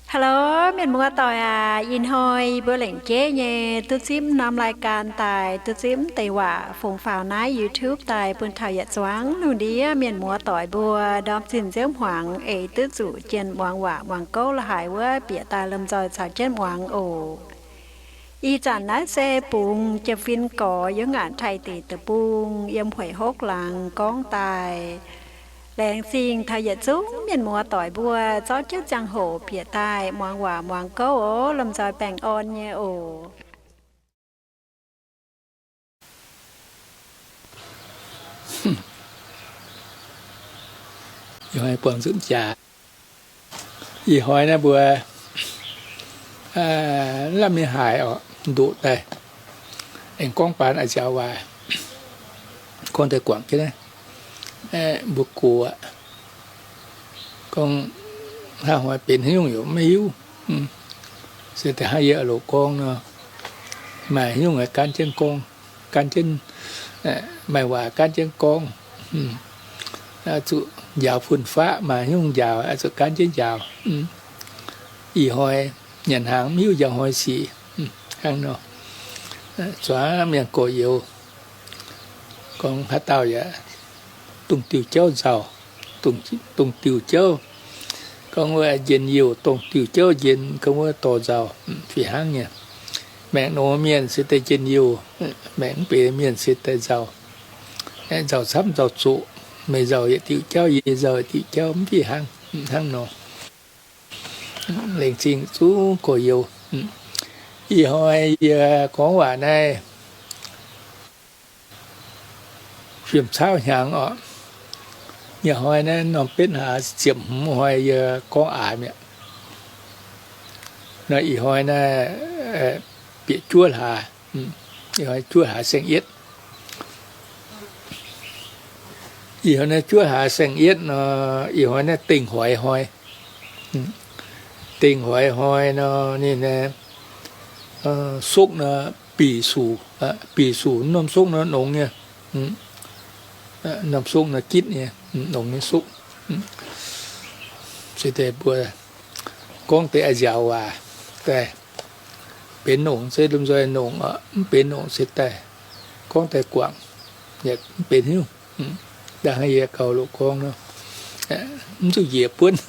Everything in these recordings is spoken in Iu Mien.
Hello, mienh muoz-doic aac, ih hnoi yie mbuo lengc jeiv nyei duqv zipv norm รายการ daaih, duqv zipv deix waac fungx faaux naaiv YouTube daaih bun taux yietc zuangx lungh ndiev mienh muoz-doic mbuo ndorm zinh nziouv hmuangx eix duqv zuqc jienh muangx waac muangx gouv la'haic wuov bieqc daaih lomh nzoih caux jienv muangx oc. Ih zanc naaiv se bungx Jiex Fin Gorx yiem ngaanc Taiv deic-bung yiem Hueic Hopv Laangz gorngv daaih. Laengz zingh taux yietc zungv mienh muoz-doic mbuo zorqv jienv ziangh hoc bieqc daaih muangx waac muangx gouv oc. Lomh nzoih baengh orn nyei oc. Ih hnoi buangh nzunc jaax. Ih hnoi naaiv mbuo lamh nyei haic oc, ndoqc daaih. Aengx gorngv baan a'nziaaux waac, gorngv daaih guangc jienv naaiv, mbuo gox aqv. Gorngv hnangv hnoi benx haaix nyungc yaac maiv hiuv. Se daaih hnangv yie loz gorngv nor, maaih haaix nyungc gan jienv gorngv, gan jienv, maaih waac gan jienv gorngv. Zuqc njaaux fun-faqv, maaih haaix nyungc njaaux, zuqc gan jienv njaaux. Ih hnoi nyanc hnaangx mv hiuv njaaux hnoi sic hnangv nor. Zuangx mienh gorx-youz gorngv haaix dauh yaac dongh diuh jauv nzauh, dongh diuh jauv. Gorngv wuov njien-youh dongh diuh jauv njien, gorngv wuov dorh nzauh, fih hnangv nyei. Maengc nongx mienh se daaih njien-youh, maengc mv benx mienh se daaih nzauh. Nzauh camv nzauh zoqc, meih nzauh yietc diuh jauv, yie nzauh yietc diuh jauv, mv fih hnangv, hnangv nor. Laengz zingh zungv gorx-youz. Ih hnoi yie gorngv waac naaiv fiem caauv hnyangx oc. Ih hnoi naaiv norm betv hlaax ziepc hmz hnoi yie gorngv aax mi'aqv. Nor ih hnoi naaiv bieqc juov hlaax, ih hnoi juov hlaax saeng-yietv. Ih hnoi naaiv juov hlaax saeng-yietv nor, ih hnoi naaiv dengh hoix hnoi. Dengh hoix hnoi nor, ninh sokv nor, bic suc, bic suc norm sokv nor nongx nyei. Norm sokv nor gitv nyei, nongx nyei sokv. Se deix mbuo gorngv deix a'nziaaux waac daaih, benx nongc se lomh nzoih nongc oc, mv benx nongc se daaih gorngv daaih guangc, yaac mv benx haaix nyungc. Da'hnangv yie gauh loz gorngv nor, mv zuqc njiec buonv.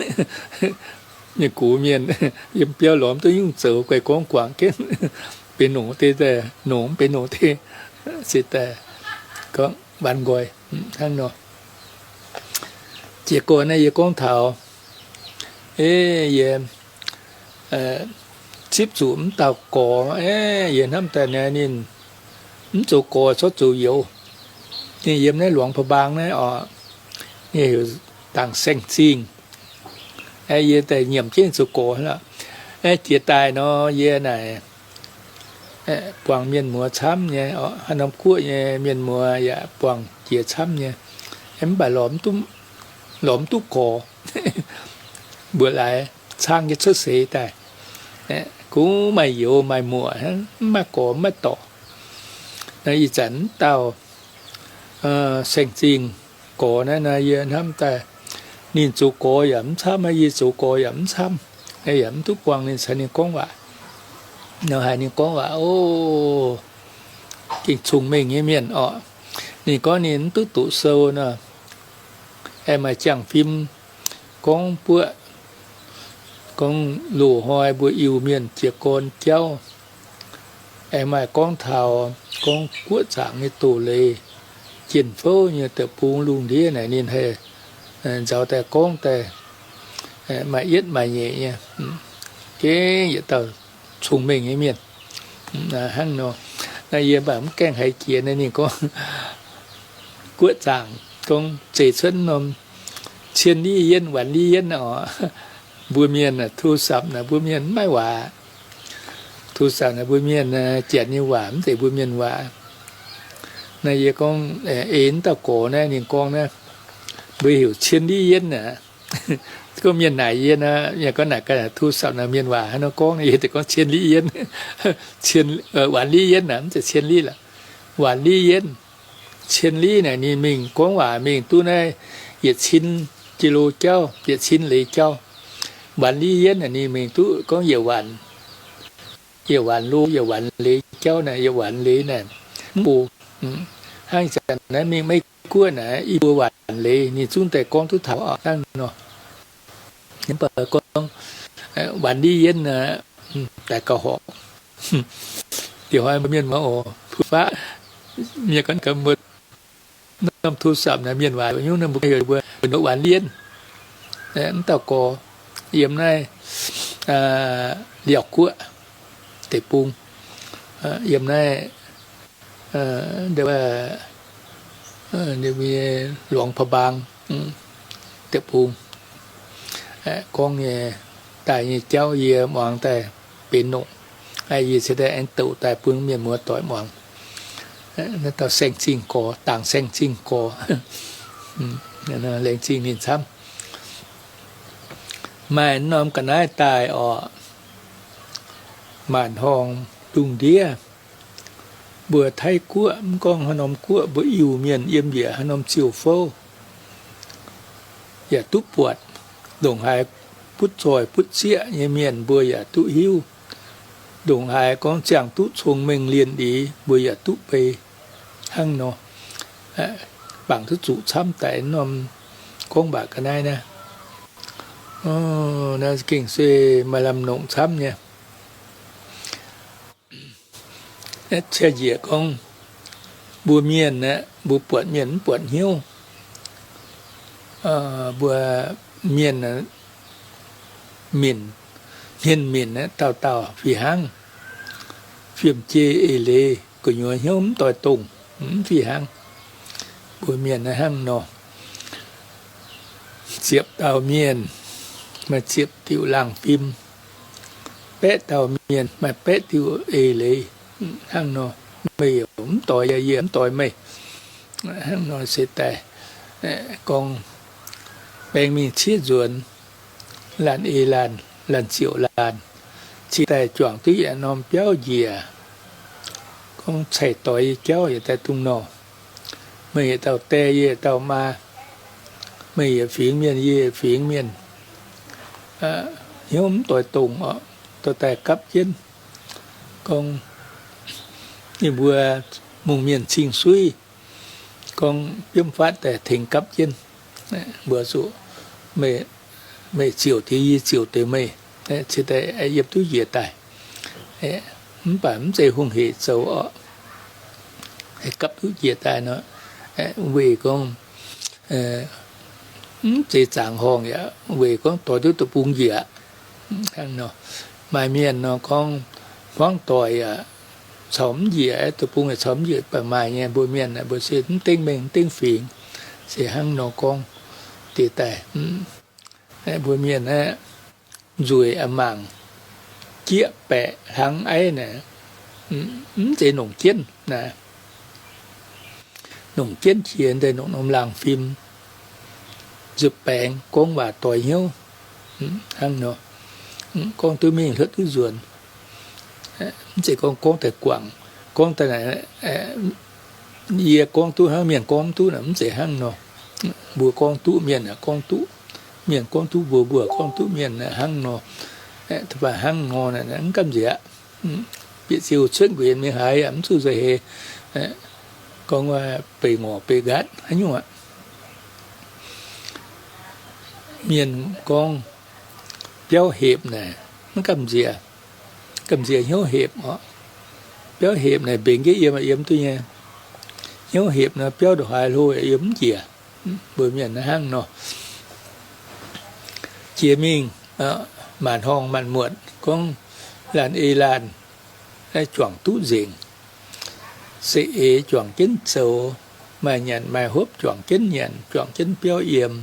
Mienh gox mienh yiem biauv lorz mv duqv nyungc zoux, guaih gorngv guangc jienv. Benx nongc deix daaih nongc, mv benx nongc deix se daaih gorngv waan nqoi hnangv nor. Jiez gorn naaiv yie gorngv taux, yie zipv zuqc mv dauh gorx, yie hnamv daaih naaiv ninh mv zoux gorx corc zoux youz. Ninh yiem naaiv Luangh Prabang naaiv oc, ninh heuc Dangc Saeng-Zingh. Yie daaih nyiemc jienv zoux gorx lorqc. Jiex daaih nor yie naaic buangh mienh muoz camv nyei, haaix norm guoqv nyei mienh muoz yaac buangh jiex camv nyei. Mv baac lorz mv duqv gorx. Mbuo laaix caangv nyei cuotv seix daaih, kungx maaih youz maaih muoc, mv maaih gorx mv maaih dorc. Naaiv ih zanc mv dauh Saeng-Zingh gorx naaiv nor, yie hnamv daaih ninh zoux gorx yaac mv camv, yie zoux gorx yaac mv camv, yaac mv duqv buangh ninh caux ninh gorngv waac. Nor haiz ninh gorngv waac, o, gengh cong-mengh nyei mienh orqc. Ninh gorngv ninh mv duqv doqc sou nor, aengx maaih jangx-fim gorngv buoqv, gorngv loz-hnoi mbuo Iu-Mienh jiez gorn jauv, aengx maaih gorngv taux gorngv guoqv zaangc nyei doz-leiz, jien-fouv nyei deic-bung lungh ndiev naaic ninh haih nzauz daaih gorngv daaih maaih yietv maaih nyeic nyei. Gengh yietc dauh cong-mengh nyei mienh hnangv nor. Naaiv yie mv baac mv gaengh haiz jiex naaiv ninh gorngv guoqv zaangc gorngv zeiz cuotv norm cien li yienv, waanc li yienv oc. Mbuo mienh โทรศัพท์ naaic mbuo mienh mv maaih waac. โทรศัพท์ naaic mbuo mienh janx nyei waac, mv zeiz mbuo mienh waac. Naaiv yie gorngv ei dauh gorx naaiv ninh gorngv naaiv, mbuo heuc cien li yienv aqv. Gorngv mienh naaic yie naaiv, yie gorngv naaic ganh โทรศัพท์ naaic mienh waac hnangv nor gorngv, yie deix gorngv cien li yienv, waanc li yienv aqv, mv zeiz cien li lorqc. Waanc li yienv, cien li naaic ninh mingh gorngv waac mingh duqv naaiv yietc cin ji lo jauv, yietc cin leiz jauv. Waanc Li Yienv naaic ninh mingh duqv gorngv yietc waanc, yietc waanc lo, yietc waanc leiz jauv naaic, yietc waanc leiz naaic, mv bung, hnangv ih zanc naaiv mingh Meiv Guoqv naaic i buo waanc leiz ninh zungv daaih gorngv duqv taux hnangv nor. Mv baac gorngv Waanc Li Yienv naaic, daaih gauh horpc. Diuh hnoi mbuo mienh muoz oc, fu faqv mienh ganh ganh mbuo norm โทรศัพท์ naaic mienh waaic nyungc naaic mbuo heuc mbuo ndoqc Waanc Li Yienv. Mv dauh gorx yiem naaiv Liaauc Guoqv deic-bung, yiem naaiv Luangh Pa'mbaang deic-bung. Gorngv nyei, daaih nyei jauv yie muangx daaih benx nongc. Yie cingx daaih aengx douc daaih bun mienh muoz doic muangx. Naaiv dauh Saeng Zingh Gorx, Dangc Saeng Zingh Gorx, laengz zingh ninh camv. Maaih norm ga'naaiv daaih orqc, maanc horngh lungh ndiev, mbuo Taiv Guoqv, mv gorngv haaix norm guoqv, mbuo Iu-Mienh yiem njiec haaix norm ziouc fouv, yaac duqv buatc. Ndongc haaix butv zoih butv zieqv nyei mienh mbuo yaac duqv hiuv. Ndongc haaix gorngv ziangh duqv cong-mengh lienh liz mbuo yaac duqv beiv hnangv nor. Bangc duqv zuqc camv daaih norm gorngv waac ga'naaiv naaiv. Naaiv gengh se maaih lamh nongc camv nyei. Cie njiec gorngv, mbuo mienh aeqv, mbuo buatc mienh mv buatc hnyouv. Mbuo mienh, mienh, hmien minc aeqv, dauh dauh fih hnangv. Fiem-jei eix leiz gu'nyuoz hnyouv mv doix dongh, mv fih hnangv. Mbuo mienh naaiv hnangv nor, ziepc dauh mienh maaih ziepc diuc laangh fim, baeqv dauh mienh maaih baeqv diuc eix leiz hnangv nor. Meih yaac mv doix yie, yie mv doix meih. Hnangv nor se daaih gorngv baeng mingh ciev nzuonx, laanh eix laanh, laanh ziouc laanh, cingx daaih juangc duqv yietc norm biauv njiec, gorngv cai-doix nyei jauv yietc daaih dongh nor. Meih yietc dauh die, yie yietc dauh maa, meih yietc fingx mienh, yie yietc fingx mienh, hnyouv mv doix dongh orqc, dorh daaih gapv jienv. Gorngv ninh mbuo mungh mienh cing-suiv, gorngv biomv fatv daaih tengx gapv jienv. Mbuo zuqc meih ziouc deix yie, ziouc deix meih, cingx daaih yiem duqv njiec daaih. Mv baac mv zeiz hungh heic zoux orqc. Gapv duqv njiec daaih nor, weic gorngv mv zeiz zaangc horngh yaac weic gorngv doix duqv deic-bung njiec. Hnangv nor, maaih mienh nor gorngv hmuangv doic yaac caux mv njiec, deic-bung yaac caux mv njiec, baac maaih nyei. Mbuo mienh mbuo se mv dengv mengh mv dengv fingx, se hnangv nor gorngv deix daaih. Mbuo mienh aeqv, nzueic a'mangc, jieqv baeqc hlangv aiv naaic, mv zeiz nongc jienv naaic. Nongc jienv qiex daaih nongc norm laangh fim, nzuih baengx gorngv waac doix hnyouv, hnangv nor, gorngv duqv mingh hluotv duqv nzuonx. Mv zeiz gorngv gorngv daaih guangc, gorngv daaih naaic, yie gorngv duqv hnangv, mienh gorngv mv duqv naaic, mv zeiz hnangv nor. Mbuo gorngv duqv mienh aeqv, gorngv duqv mienh, gorngv duqv mbuo, mbuo gorngv duqv mienh hnangv nor. Baac hnangv nor naaic mv gamh nziex. Bieqc ziouc cuotv nquenx mingh haaix yaac mv zuqc nzauh heix, gorngv beic ngorc beic nqaatv haaix nyungc aqv. Mienh gorngv biauv hepc naaic mv gamh nziex, gamh nziex hnyouv hepc orqc. Biauv hepc naaic mbenc nqaeqv yiem yiem duqv nyei. Hnyouv hepc nor biauv ndongc haaix hlo yaac yiem mv njiec. Mbuo mienh hnangv nor, jiex mingh maanc horngh maanc muotc gorngv laanh ei laanh juangc duqv nzengc. Se eix juangc jienv zoux, maaih nyanc maaih hopv juangc jienv nyanc, juangc jienv biauv yiem.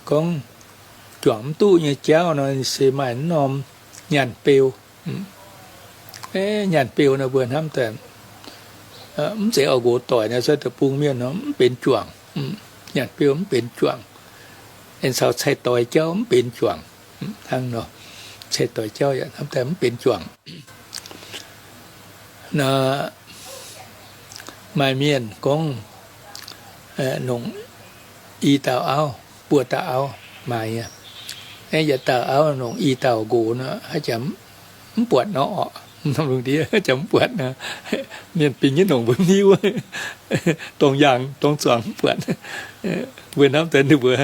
Gorngv juangc mv duqv nyei jauv nor se maaih norm nyaanh beu. Nyaanh beu nor mbuo hnamv daaih, mv zeiz oix nqox doic nor, se deic-bung mienh nor mv benx juangc. Nyaanh beu mv benx juangc. Aengx caux cai-doix jauv mv benx juangc. Hnangv nor, cai-doix jauv yaac hnamv daaih mv benx juangc. Nor, maaih mienh gorngv nongc i dauh auv, buo dauh auv maaih nyei. Aeqv, yietc dauh auv nongc i dauh nqox nor, haaix jaax mv buatc nor orqc. Norm lungh ndiev haaix jaax mv buatc nor, mienh bingx jienv nongc mbuo hiuv, dorng yaangh dorng zuangx mv buatc. Mbuo hnamv deix ninh mbuo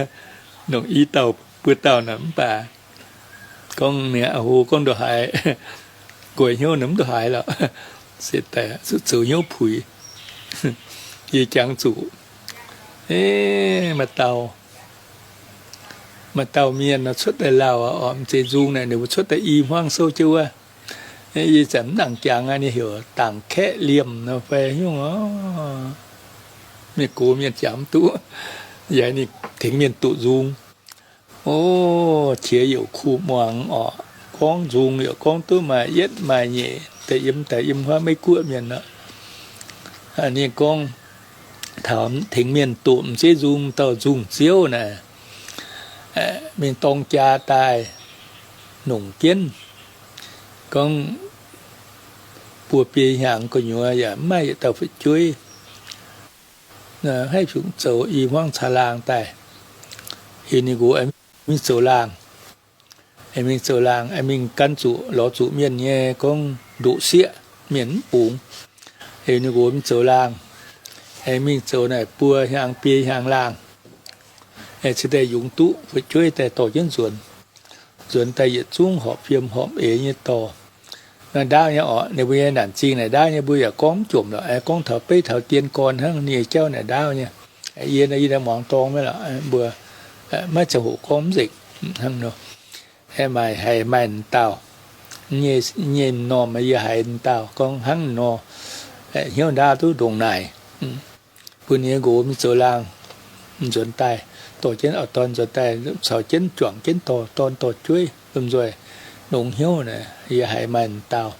nongc i dauh buo dauh nor mv baac gorngv ninh a'ho gorngv ndongc haaix, nqoi hnyouv nor mv ndongc haaix lorqc, se daaih zuqc zoux hnyouv puix. Yie jangx zuqc, maaih dauh, maaih dauh mienh nor cuotv daaih lauh oc, m'zeiz nzung naaic ninh mbuo cuotv daaih i hmuangv souv jienv wuov. Yie zanc mv nangc jangx aqv, ninh heuc Dangc Kaeqv Liemh nor fai hnyouv oc. Mienh gox mienh jangx mv duqv, yaac ninh tengx mienh doqc nzung. O, qiex youc kuh muangx orqc, gorngv nzung yaac gorngv duqv maaih yietv maaih nyeic, daaih yiem, daaih yiem huaav Meiv Guoqv mienh aqv. Ninh gorngv taux tengx mienh doqc m'zeiv nzung dauh nzung ziouv naaic, mingh dorng jaa daaih nongc jienv, gorngv buo biei hnyangx gu'nyuoz yaac mv maaih yietc dauh fu'jueiv. Haih fungc zoux i hmuangv caax laangh daaih, heuc ninh nqox mingh zoux laangh. Mingh zoux laangh, mingh gan zuqc lorz zuqc mienh nyei gorngv ndoqc sieqv, mienh mv bungx. Heuc ninh nqox mingh zoux laangh. Mingh zoux naaic buo hnyangx biei hnyangx laangh, cingx daaih yungz duqv fu'jueiv daaih dorh jienv nzuonx. Nzuonx daaih yietc zungv horpc fiem horpc eix nyei dorh. Naaiv ndaauv nyei orqc, ninh mbuo nyei naanc zingh naaic ndaauv nyei, mbuo yaac gorngv mv jomc lorqc. Gorngv taux beiv taux dien gorn hnangv, ninh nyei jauv naaic ndaauv nyei. Yie, yie muangx dorng maiv lorqc, mbuo maiv ziangh hoc gorngv mv nzengc hnangv nor. Maaih haiz maaih m'dauh nyei m'normh, yie haiz m'dauh gorngv hnangv nor, hnyouv ndaauv duqv ndongc naaic. Bun ninh nyei nqox mingh zoux laangh nzuonx daaih, dorh jienv auv-dorn nzuonx daaih, caux jienv juangc jienv dorh dorn dorh jueiv lomh nzoih longx hnyouv naaic, yie haiz maaih m'dauh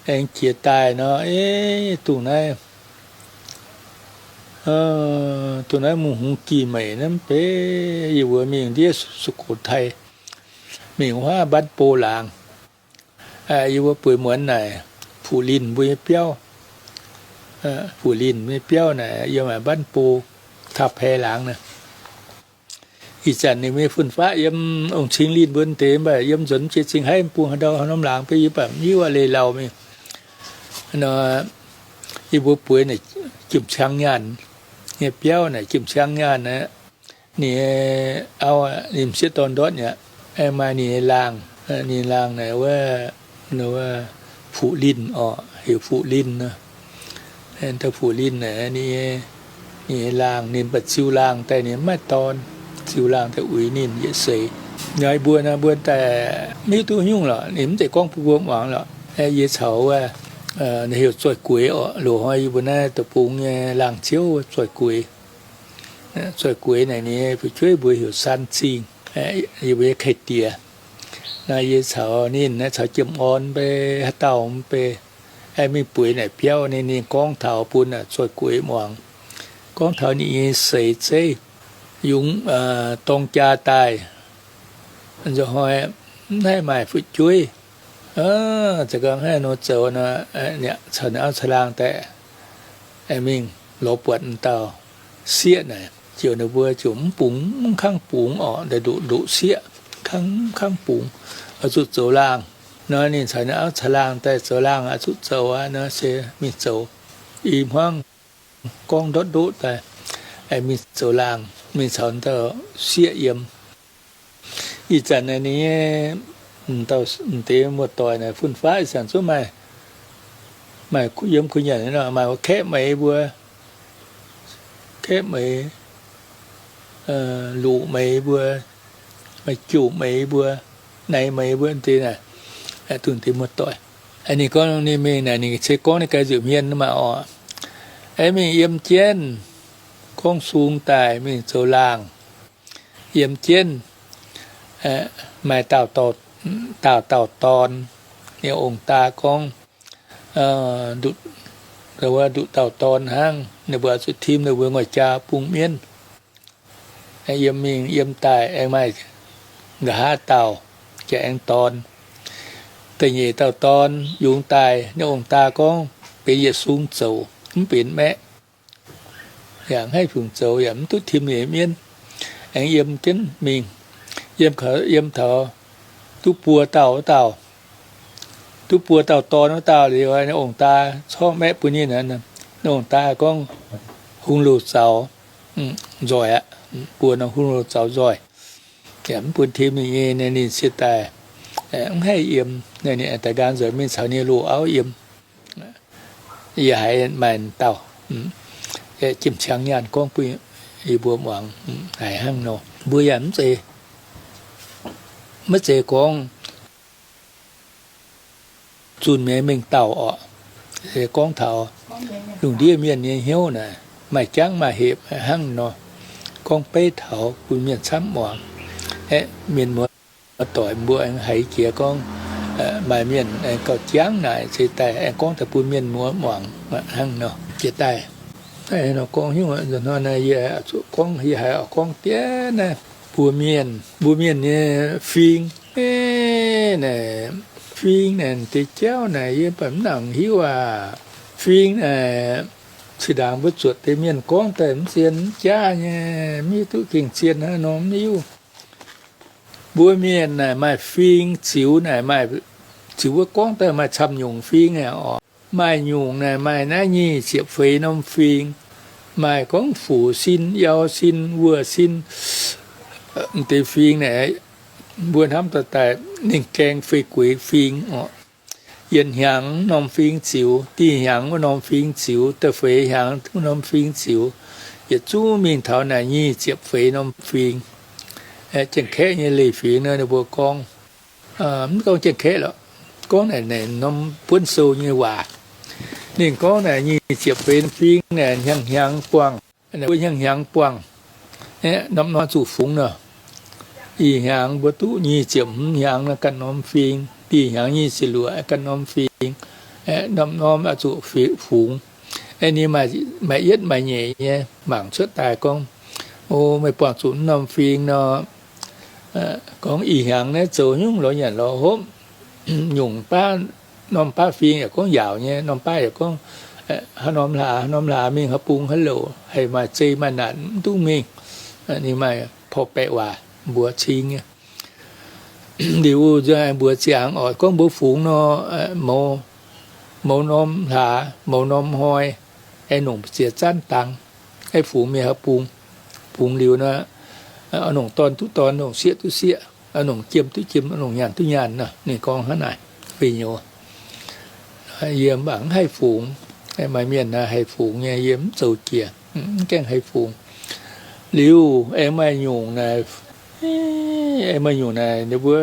aengx jiex daaih nor, e, dongh naaiv, dongh naaiv mungh hungh gih meic naaiv mv bei, yie mbuo mingh ndiev Sukhothai, mingh wuov Mbanc Bo laangz. Yie mbuo bueix muonz naaic, Fuqv Linh mbuo nyei biauv, Fuqv Linh mbuo nyei biauv naaic yiem Mbanc Bo, Taux Pae laangz naaic. Ih zanc ninh mbuo nyei fun-faqv yiem Ong-Cing Linh mbuo deix, mv baac yiem nzuonx mv jiex Cing Haiv bung haaix ndau haaix norm laangz, beiv yie mv baac mv hiuv aqv, leih lauh mingh. Nor, yie mbuo bueix naaic Jiem Ciang Nyaanh nyei biauv naaic, Jiem Ciang Nyaanh aqv. Ninh auv, ninh m'sieqv dorn ndortv aqv. Aengx maaih ninh laangh, ninh laangh naaic wuov, Fuqv Linh orqc, heuc Fuqv Linh nor. Fuqv Linh naaic, ninh laangh, ninh mv baac ziux laangh daaih ninh mv maaih dorn. Ziux laangh daaih uix ninh yietc seix. Nor yie mbuo nor, mbuo daaih mv hiuv duqv nyungc lorqc, ninh mv zeiz gorngv bun mbuo muangx lorqc. Yie caux wuov, heuc Zoih Gueix orqc, loz-hnoi yie mbuo naaiv deic-bung nyei laangh ziouv Zoih Gueix. Zoih Gueix naaic ninh fu'jueiv mbuox heuc San Zingh, yie mbuo nyei kai-diex. Naaiv yie caux ninh naaiv caux Jiem Orn mv bei, haaix dauh mv bei, aengx mingh bueix naaic biauv, ninh, ninh gorngv taux bun Zoih Gueix muangx. Gorngv taux ninh nyei seix zeiv, yungz dorng jaa daaih, nzoih hnoi mv haih maaih fu'jueiv. Za'gengh haih nor zoux nor, caux ninh auv caux laangh daaih mingh lorz buatc m'dauh sieqv naaic, ziouc ninh mbuo ziouc mv bungx, mv kangv bungx orqc, ndoqc, ndoqc sieqv, kangv, mv kangv bungx, oix zuqc zoux laangh. Nor ninh caux ninh auv caux laangh daaih zoux laangh, oix zuqc zoux aqv nor se mingh zoux. I hmuangv gorngv ndortv ndoqv daaih, mingh zoux laangh, mingh caux dauh sieqv yiem. Ih zanc naaic ninh nyei m'deix muoz-doic naaic fun-faqv ih zanc zungv maaih, maaih yiem kuh nyanc nor, maaih kaeqv meix mbuo, kaeqv meix, luqc meix mbuo, maaih jouh meix mbuo, naaiv meix mbuo deix naaic, dunh deix muoz-doic. Ninh gorngv ninh mingh naaic, ninh se gorngv ninh ganh nzipc hmien maah orqc. Aengx mingh yiem jienv, gorngv sung daaih mingh zoux laangh. Yiem jienv, maaih dauh, dauh dauh dorn, ninh ong-daa gorngv, nduqc dauh dorn hnangv, ninh mbuo zuqc tim ninh mbuo nguaih jaa bung mienv. Yiem mingh yiem daaih aengx maaih nqa'haav dauh, jaax aengx dorn. Da'nyeic dauh dorn yungz daaih, ninh ong-daa gorngv benx yietc sung zoux, mv benx maeqv. Yaac mv haih fungc zoux, yaac mv duqv tim ninh mienv. Aengx yiem jienv mingh. Yiem, yiem taux duqv buo dauh wuov dauh, duqv buo dauh dorn wuov dauh liuz, ninh ong-daa corc maeqv bun ninh. Ninh ong-daa gorngv, hungh louh zaux nzoih aqv, buo norm hungh louh zaux nzoih, mv bun tim ninh nyei. Ninh se daaih mv haih yiem. Ninh daaih nqaang nzuonx mingh caux ninh loz-auv yiem. Yie haiz maaih dauh jiem-ciangx nyaanh gorngv bun yie mbuo muangx haiz hnangv nor. Mbuo yaac mv zeiz, maiv zeiz gorngv zunh mi'aqv, mengh dauh orqc. Se gorngv taux lungh ndiev mienh nyei hnyouv naaic, maaih jangv maaih hepc hnangv nor. Gorngv beiv taux bun mienh camv muangx. Aeqv, mienh muoz doic mbuo aengx haiz jiex gorngv maaih mienh aengx gauh jangv naaic, se daaih aengx gorngv daaih bun mienh muoz muangx hnangv nor. Jiex daaih, nor gorngv hiuv nor, yie gorngv, yie haiz gorngv diev naaiv, mbuo mienh, mbuo mienh nyei fing, naaic, fing naaic deix jauv naaic yie mv baac mv nangc hiuv aac. Fing naaic, zinh ndaangc mbuo zuotc deix mienh gorngv daaih mv zien mv jaav nyei, mv hiuv duqv gengh zien hnangv nor mv hiuv. Mbuo mienh naaic maaih fing ziux naaic, maaih ziux wuov gorngv daaih maaih camv nyungc fing naaic orqc. Maaih nyungc naaic maaih naaiv nyic ziepc feix norm fing. Maaih gorngv fuc sin, yau sin, wuoh sin, deix fing naaic, mbuo hnamv daaih daaih ninh gaeng fei gueix fing orqc. Yietc hnyangx norm fing ziux, dih hnyangx wuov norm fing ziux, da'feix hnyangx wuov norm fing ziux, yietc zungv mingh taux naaic nyic ziepc feix norm fing. Janx-Kaeqv nyei leiz-fingx nor ninh mbuo gorngv, mv gorngv Janx-Kaeqv lorqc, gorngv naaic norm buonv sou nyei waac. Ninh gorngv naaic nyic ziepc feix norm fing naaic hnyangx hnyangx buangh, hnyangx hnyangx buangh, norm norm zuqc fungx nor. Ih hnyangx mbuo duqv nyic ziepc hmz hnyangx ganh norm fing, dih hnyangx nyic ziepc luoqc ganh norm fing, norm norm oix zuqc fungx. Ninh maaih yietv maaih nyeic nyei mangc cuotv daaih gorngv, o, meih buangh zuqc norm fing nor, gorngv ih hnyangx naaiv zoux nyungc lorz nyanc lorz hopv, nyungc baav, norm baav fing yaac gorngv yaauc nyei, norm baav yaac gorngv haaix norm hlaax, haaix norm hlaax mingh haaix bung haaix louc, haih maaih zei maaih naanc mv dungx mingh. Ninh maaih porv baeqc waac mbuox cing nyei. Liuz nzunc mbuox ziangx oc, gorngv mbuo fungx nor, mouz norm hlaax, mouz norm hnoi, aengx nongc ziex zanv dangx, aengx fungx mingh haaix bung. Fungx liuz nor, nongc dorn duqv dorn, nongc sieqv duqv sieqv, nongc jiem duqv jiem, nongc nyaanh duqv nyaanh nor. Ninh gorngv hnangv naaic. Weic nyouz yie mv baac mv haih fungx. Maaih mienh haih fungx nyei, yie mv zoux jiex, mv gaengh haih fungx. Liuz aengx maaih nyungc naaic, aengx maaih nyungc naaic ninh mbuo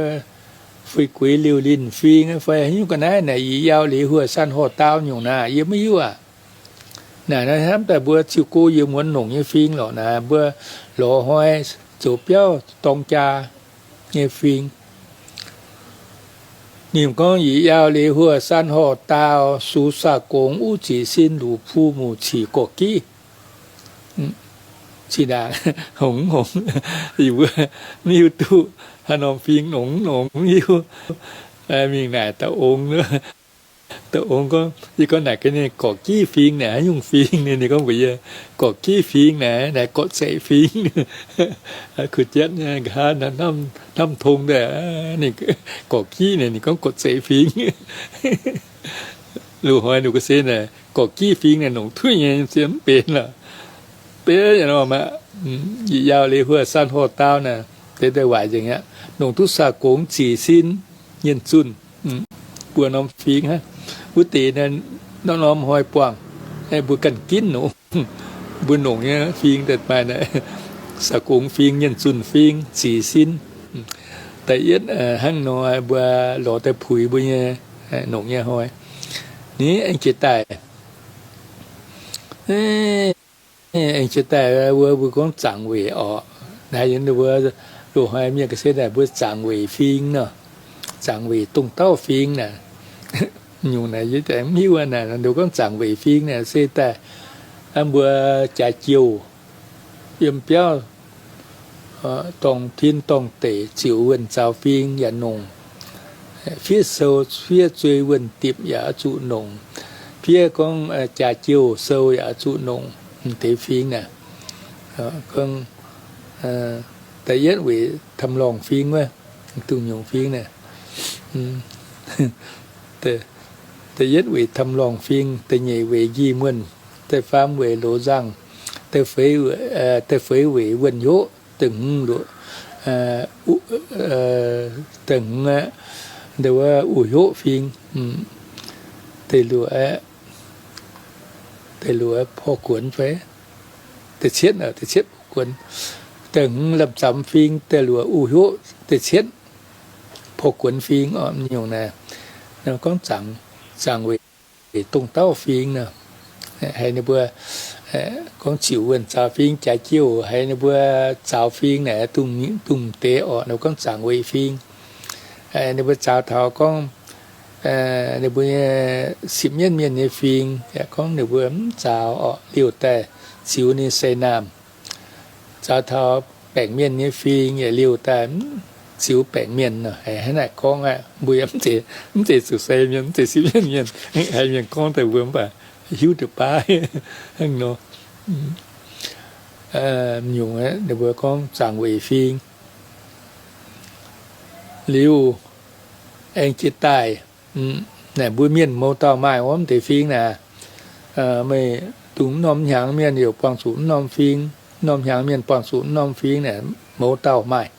fui guix liuh linh fing fai haaix nyungc ga'naaiv naaic, yie yau liuz huoc san horh daau nyungc naaic, yie maiv hiuv aac. Naaic hnamv daaih mbuo ziouc go yie muonz nongc nyei fing lorqc naaic, mbuo lorz hnoi zoux biauv dorng jaa nyei fing. Ninh gorngv, yie yau liuz huoc san horh daau, sux saa gongx uv ziqc sin, luc puh muc cic gorqv-giv. Zinh ndaangc hngongx hngongx, yie mbuo mv hiuv duqv haaix norm fing nongx nongx mv hiuv. Mingh naaic da'ong, da'ong gorngv, yie gorngv naaic gaax ninh, gorqv-giv fing naaic haaix nyungc fing? Ninh gorngv mbuox yie, gorqv-giv fing naaic, naaic gorqv-zeic fing. Kuv jatv nqa'haav hnamv tong daaih, ninh gorqv-giv naaic, ninh gorngv gorqv-zeic fing. Loz-hnoi ninh ga'sie naaic, gorqv-giv fing naaic nongc tuiv nyei, zien mv benx lorqc. Benx yaac norm aqv. Yie yau liuz huoc san horh daau naaic, deix daaih waaic nzengc aqv. Nongc duqv saa gongx ziqc sin nyienh zunh, buo norm fing hnangv. Wuov deix naaiv norm-norm hnoi buangh, mbuo ganh ginv nongc. Mbuo nongc nyei fing daaih maaih naaic, saa gongx fing, nyienh zunh fing, ziqc sin. Da'yietv hnangv nor mbuo lorz daaih puix mbuo nyei nongc nyei hnoi. Ni aengx jiex daaih, aengx jiex daaih wuov mbuo gorngv zaangc weic orqc. Naaiv yie mbuo loz-hnoi mienh ga'sie naaic mbuo zaangc weic fing nor, zaangc weic dongh dauh fing naaic. Nyungc naaic yie mv hiuv naaic, nduov gorngv zaangc weic fing naaic se daaih mbuo jaax jouh yiem biauv dorngh tin dorngh deic ziouc wuonh zaux fing yaac nongc. Fiev sou fiev zuei wuonh dipc yaac oix zuqc nongc. Fiev gorngv jaax jouh sou yaac oix zuqc nongc. Deix fing naaic, gorngv da'yietv weic Tam Lorngh Fing wuov, dongh nyungc fing naaic. Da'yietv weic Tam Lorngh Fing, da'nyeic weic Nji Muonh, da'faam weic Loz Nzangh, da'feix weic Wuonh Hioqv, da'hmz luoqc, da'hmz aqv, Wuonh Hioqv Fing, da'luoqc aqv, da'luoqc Porv Guonx fai, da'cietv, da'cietv Porv Guonx, da'hmz Lamh Zamx Fing, da'luoqc Wuonh Hioqv, da'cietv Porv Guonx Fing oc. Nyungc naaic, gorngv zaangc weic dongh dauh fing nor, haiz ninh mbuo gorngv ziouc wuonh zaaux fing jaaix jiouh, haiz ninh mbuo zaaux fing naaic dongh deix oc, ninh mbuo gorngv zaangc weic fing. Ninh mbuo zaaux taux gorngv ninh mbuo nyei sipv mienv mienh nyei fing, yaac gorngv ninh mbuo mv zaaux orqc, liouh daaih ziux ninh sei naamh. Zaaux taux baengc mienh nyei fing yaac liouh daaih ziux baengc mienh nor. Hnangv naaic gorngv aqv, mbuo yaac mv zeiz zuqc sei mienh, mv zeiz sipv mienv mienh. Haiz mienh gorngv daaih mbuo mv baac hiuv duqv baav hnangv nor. Nyungc ninh mbuo gorngv zaangc weic fing. Liuz aengx jiex daaih, naaic mbuo mienh mouz dauh maaih wuov deix fing naaic, meih dongh mv norm hnyangx mienh yaac buangh zuqc mv norm fing, mv norm hnyangx mienh buangh zuqc mv norm fing naaic, mouz dauh maaih.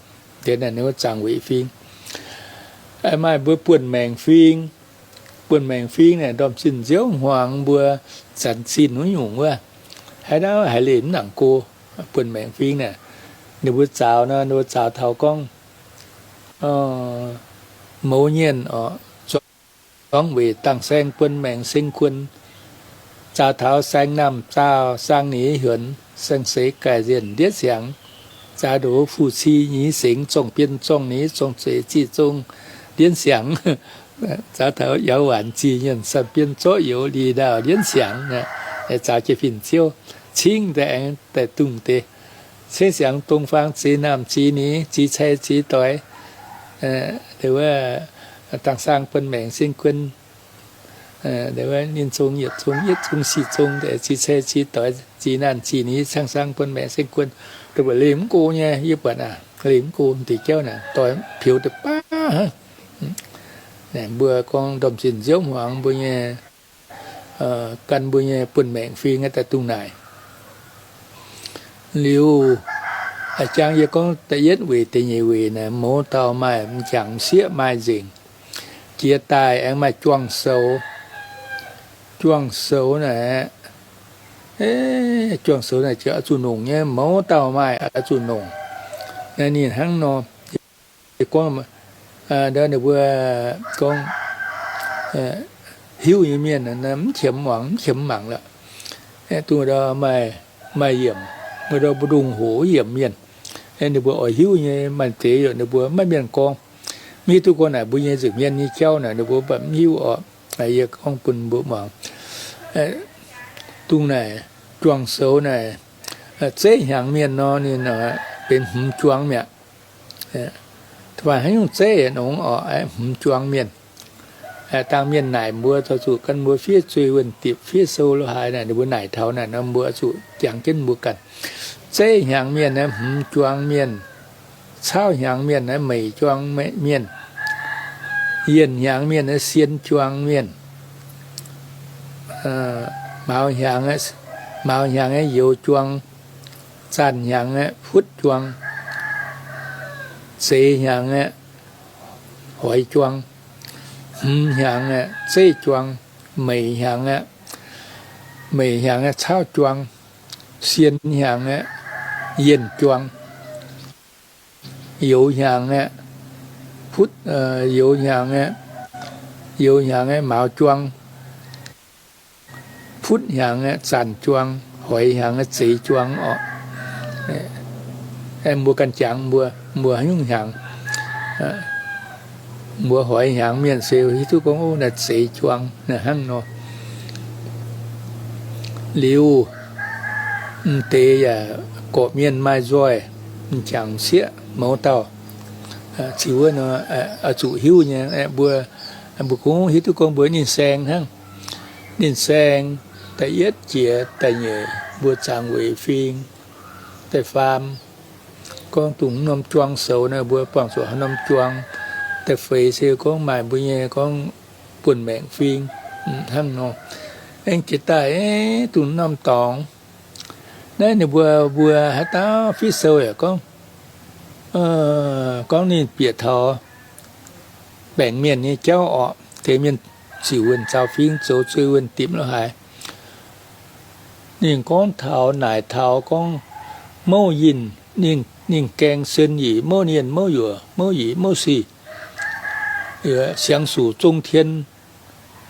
Deix naaic ninh mbuo zaangc weic fing. Maaih mbuo buonv maengc fing. Buonv maengc fing naaic ndorm zinh nziouv hmuangx mbuo zanc zinh wuov nyungc wuov, haaix dauh haiz leih mv nangc go. Buonv maengc fing naaic, ninh mbuo zaaux nor, ninh mbuo zaaux taux gorngv mouz nyienh oc, zuangx weic dangh saeng buonv maengc seng kuon, zaaux taux saeng naamh zaah saang nix hiuonx, saeng seix gaaih nzienh ndiev siangx, zaaux ndoqc fu ci nyiz sengx zorng-bien zorng nix zorng-zeic ziqc zong ndiev siangx, zaaux taux yaauz waanc zih nyienh san-bien zorqv youz li ndaauh ndiev siangx. Zaaux jiex fin-ziouv, cingv daaih aengx daaih dungh deix, cingv siangx dong fang zeix naamh zeix nix zeix cai zeix doix, wuov dangh saang buonv maengc seng kuon, ninh zong yietc zong yietc zong sic zong zeix cai zeix doix zeix naamh zeix nix cangv saang buonv maengc seng kuon, dongh mbuo leih mv go nyei, yie buatc aac, leih mv go deix jauv naaic doix peux deix baav hnangv. Mbuo gorngv ndorm zinh nziouv hmuangx mbuo nyei gan mbuo nyei buonv maengc fing daaih dungh naaic. Liuz, jangx yie gorngv da'yietv weic da'nyeic weic naaic mouz dauh maaih m'jangc m'sieqv maaih nzengc. Jiex daaih aengx maaih juang-soux. Juang-soux naaic, juang-soux naaic ziouc oix zuqc nongc nyei, mouz dauh maaih oix zuqc nongc. Naaiv ninh hnangv nor, gorngv, ninh mbuo gorngv, hiuv nyei mienh mv qiemx muangx, mv qiemx mangc lorqc. Dongh ndau maaih, maaih yiemc, ndau mbu'ndongx hoc yiemc mienh, ninh mbuo oix hiuv nyei. Maaih deix yaac ninh mbuo maiv mienh gorngv, mv hiuv duqv gorngv naaic mbuo nyei nza'hmien nyei jauv naaic ninh mbuo mv baac mv hiuv orqc. Yie gorngv bun mbuo muangx. Dongh naaic juang-soux naaic, zeiv hnyangx mienh nor ninh benx hmz juang mi'aqv. Mv baac haaix nyungc zeiv nongx orqc, hmz juang mienh. Dangh mienh naaic mbuo, zuqc gan mbuo fiev zuiz wuonh dipc fiev sou lo haaix naaic, ninh mbuo naaic taux naaic nor mbuo zuqc jangx jienv mbuo ganh. Zeiv hnyangx mienh naaiv hmz juang mienh, caauv hnyangx mienh naaiv meic juang mienh, yienh hnyangx mienh naaiv sien juang mienh, mauz hnyangx, mauz hnyangx aeqv, youz juang, zaanh hnyangx aeqv, futv juang, zeix hnyangx aeqv, hoix juang, hmz hnyangx aeqv, zeiv juang, meic hnyangx aeqv, meic hnyangx aeqv, caauv juang, sien hnyangx aeqv, yienh juang, youz hnyangx aeqv, futv, youz hnyangx aeqv, youz hnyangx aeqv, mauz juang, futv hnyangx aeqv, zaanh juang, hoix hnyangx aeqv, zeix juang orqc. Mbuo ganh jangx mbuo, mbuo haaix nyungc hnyangx, mbuo hoix hnyangx mienh se hiuv duqv gorngv, o, naaiv zeix juang naaiv hnangv nor. Liuz, m'deix yaac gorqv-mienh maaih nzoih, m'jangc m'sieqv mouz dauh, ziux wuov nor, oix zuqc hiuv nyei. Mbuo, mbuo kungx hiuv duqv gorngv mbuo ninh saeng hnangv. Ninh saeng, da'yietv jiex da'nyeic mbuo zaangc weic fing, da'faam gorngv dongh norm juang soux naaiv, mbuo buangh zuqc haaix norm juang. Da'feix se gorngv maaih mbuo nyei gorngv buonv maengc fing hnangv nor. Aengx jiex daaih dongh norm dorngx naaiv ninh mbuo, mbuo haaix dauh fiev sou yaac gorngv, gorngv ninh bieqc taux baengc mienh nyei jauv orqc, deix mienh ziouc wuonh zaux fingx zoux zuiz wuonh dimc lo haaix. Ninh gorngv taux naaic taux gorngv mouv yinh, ninh gaeng sen yic mouv nienh mouv yuoc mouv yic mouv sic, siangx suc zong tien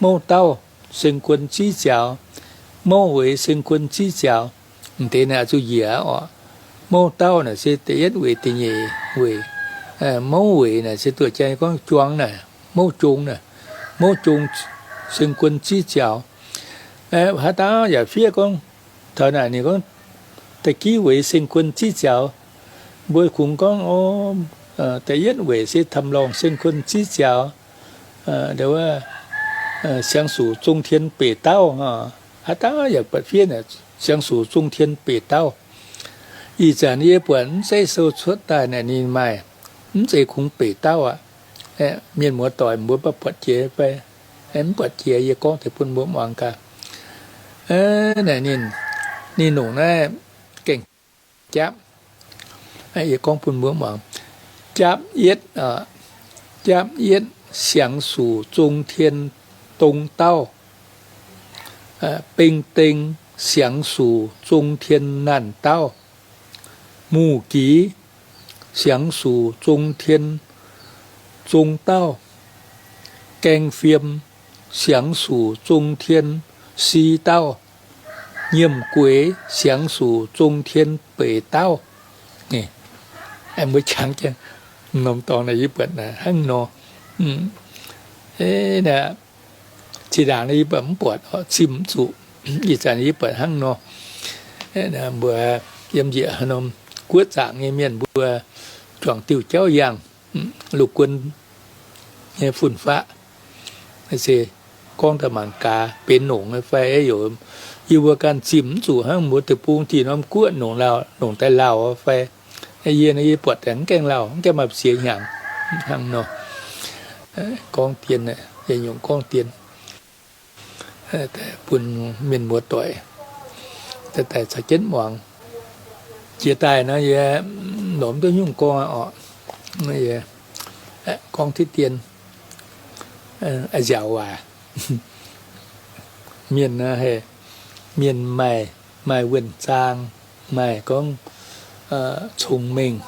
mouv dauh, seng guon ziv ziaaux, mouv weic seng guon ziv ziaaux. M'deix naaic zuqc njiec orqc. Mouv dauh naaic se da'yietv weic da'nyeic weic. Mouv weic naaic se duqv jang gorngv juang naaic, mouv jong naaic, mouv jong seng guon ziv ziaaux. Haaix dauh yaac fiev gorngv, taux naaic ninh gorngv da'giv weic seng guon ziv ziaaux. Mbuo kungx gorngv, o, da'yietv weic se ทำลอง seng guon ziv ziaaux, siangx suc zong tien beic dauh. Haaix dauh yaac buatc fiev naaic, siangx suc zong tien beic dauh. Ih zanc yie buatc mv zeiz sou cuotv daaih naaic ninh maaih, mv zeiz kungx beic dauh aqv. Mienh muoz doic mbuo mv baac buatc jiex fai? Mv buatc jiex yie gorngv deix bun mbuo muangx gaax. Naaic ninh, ninh nongc naaiv gaengh japv. Yie gorngv bun mbuo muangx. Japv yietv, japv yietv siangx suc zong tien dong dauh. Beng deng siangx suc zong tien naanh dauh. Muh gix siangx suc zong tien zong dauh. Gaeng fiem siangx suc zong tien si dauh. Nyiemc gueix siangx suc zong tien beic dauh. Mbuo qangx jienv norm dorngx naaic yie buatc hnangv nor. Zinh ndaangc yie buatc mv buatc, zimh mv zuqc. Ih zanc yie buatc hnangv nor. Mbuo yiem njiec haaix norm guoqv zaangc nyei mienh mbuo juangc diuh jauv yangh, lungh guon nyei fun-faqv, se gorngv daaih mangc gaax benx nongc fai. Yie mbuo ganh zimh mv zuqc hnangv mbuo deic-bung dih norm guoqv nongc lauh, nongc daaih lauh fai. Yie, yie buatc mv gaengh lauh, mv gaengh maaih siex hnyangx hnangv nor. Gorngv dien, yie nyungc gorngv dien bun mienh muoz doic daaih caux jienv muangx. Jiex daaih nor yie lorz duqv nyungc gorngv orqc. Gorngv diqv dien, a'nziaauc waac. Mienh, mienh maaih, maaih wuonh zaang, maaih gorngv congx mengh,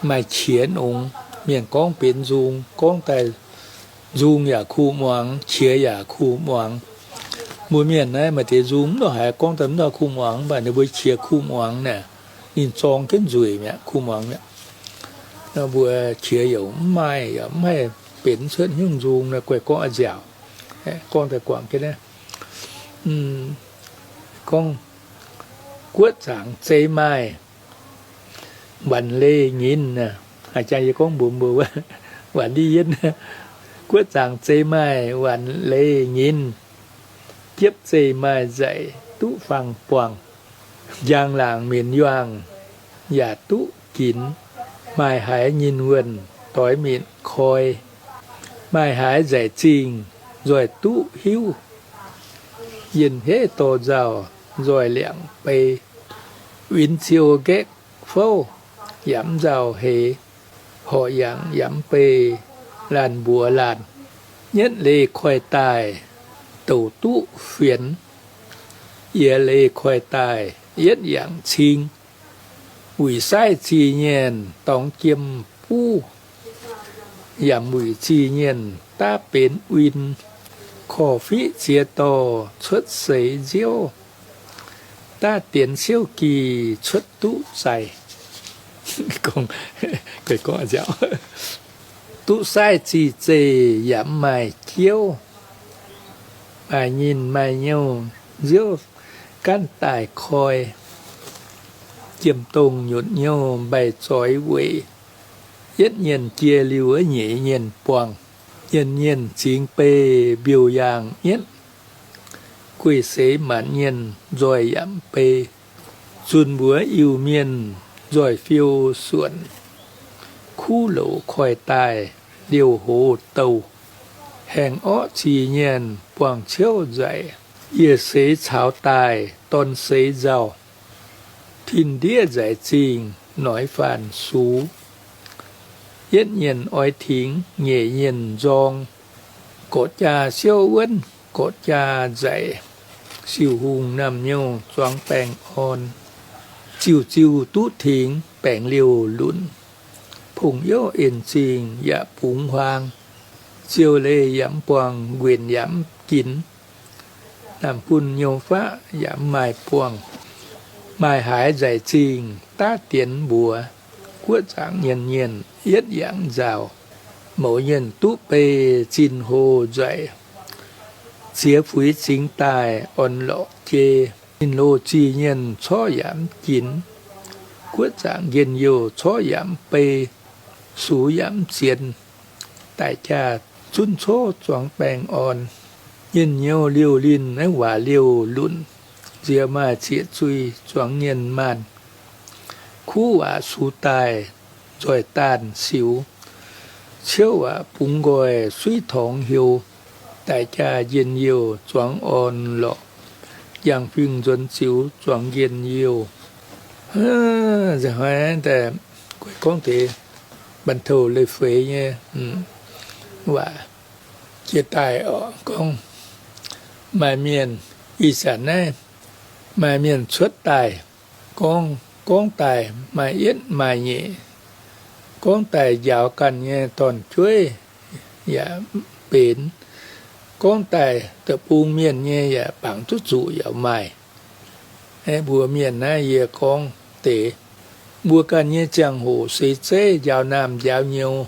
maaih qiex nongx. Mienh gorngv benx nzung, gorngv daaih nzung yaac kuh muangx, qiex yaac kuh muangx. Mbuo mienh naaiv maaih deix nzung mv ndongc haaix, gorngv daaih mv ndongc kuh muangx, mv baac ninh mbuo qiex kuh muangx naaic, ninh zorng jienv nzueic mi'aqv, kuh muangx mi'aqv. Nor mbuo qiex yaac mv maaih, yaac mv haih benx cuotv nyungc nzung naaic, guaih gorngv a'nziaauc. Gorngv daaih guangc jienv naaiv, gorngv guoqv zaangc zei maaih wanc leiz nyinc. Aa, jang yie gorngv mbuox mbuo, wanc li yienv. Guoqv zaangc zei maaih wanc leiz nyinc, jiepv zeih maaih nzaic duqv fangx buangh, njang laangc mienc yuangh yaac duqv ginx, maaih haiz nyinh wuonh doix mitc koi, maaih haiz nzaic zingh nzoih duqv hiuv, yienh heiv dorh nzauh nzoih liangc bei, win ziou nqaeqv fouv yaac mv nzauh heix, horqc yangc yaac mv bei, laanh mbuox laanh, yietv leiz koiv daaih douc duqv fienx, yiez leiz koiv daaih yietv yangc cing, wuic saaiv zih nyienh dorngx jiem buv, yaac wuic zih nyienh daav benx win, korv-fiqv ziex dorh cuotv seix nziouv, daav dienx siouv gih cuotv duqv zaih. Gorngv, gorngv nziaauc. Duqv saaiv zih zeih yaac mv maaih jiouv, maaih nyinh maaih nyouh nziouv gaanv daaih koi, jiem-dongh nyutc nyouh mbaih zoix weic, yietv nyienh jiex liuz nyeic nyienh buangh, nyienh nyienh cingx bei mbiouh yaangh yietv, guei seix maanc nyienh nzoih yaac mv bei, zunh mbuox Iu-Mienh nzoih fiou suonc, kuv louz koiv daaih liouh hoz douh, haengh orqv ziex nyienh buangh ciouv nzaic, yie seix caux daaih dorn seix nzauh, tin-ndiev nzaic zingh noix faanh sux, yietv nyienh oix tingx nyeic nyienh nzorng, gorqv-jaa siouv wuonv gorqv-jaa nzaic, siouh hungh naamh nyouh zuangx baengh orn, ziuh ziuh duqv tingx baengc liouh lunc, pongx youv en zingh yaac bungx huaang, ziouh leih yaac mv buangh, nquenc yaac mv ginx, naamh gunh nyou faqv yaac mv maaih buangh, maaih haaix nzaic zingh daav dienx mbuox, guoqv zaangc nyienh nyienh yietv yangh nzauh, mouz nyienh duqv bei zinh hlo nzaic, ziex fuix zingx daaih orn lorqc jei, ninh loz zih nyienh corc yaac mv ginx, guoqv zaangc njien-youh corc yaac mv bei, sux yaac mv zienx, daic jaax zunv cov zuangx baengh orn, nyienh nyouh liouh linh naaiv waac liouh lunc, nziex maaih zieqc zuih zuangx nyienh maanh, kuv waac sux daaih nzoih daanh siux, ciouv waac bungx nqoi suiv torngx heuc, daic jaax njien-youh zuangx orn lorqc, njang fingx nzuonx ziux zuangx njien-youh. Nzengc hnoi daaih guei gorngv deix บรรเทา leiz-feix nyei waac jiex daaih oc. Gorngv maaih mienh, ih zanc naaiv maaih mienh cuotv daaih gorngv, gorngv daaih maaih yietv maaih nyeic, gorngv daaih njaaux ganh nyei dorn-jueiv yaac benx, gorngv daaih deic-bung mienh nyei yaac bangc duqv zuqc yaac maaih. Mbuo mienh naaiv yie gorngv deix, mbuo ganh nyei ziangh hoc seix zeiv njaaux naamh njaaux nyouz,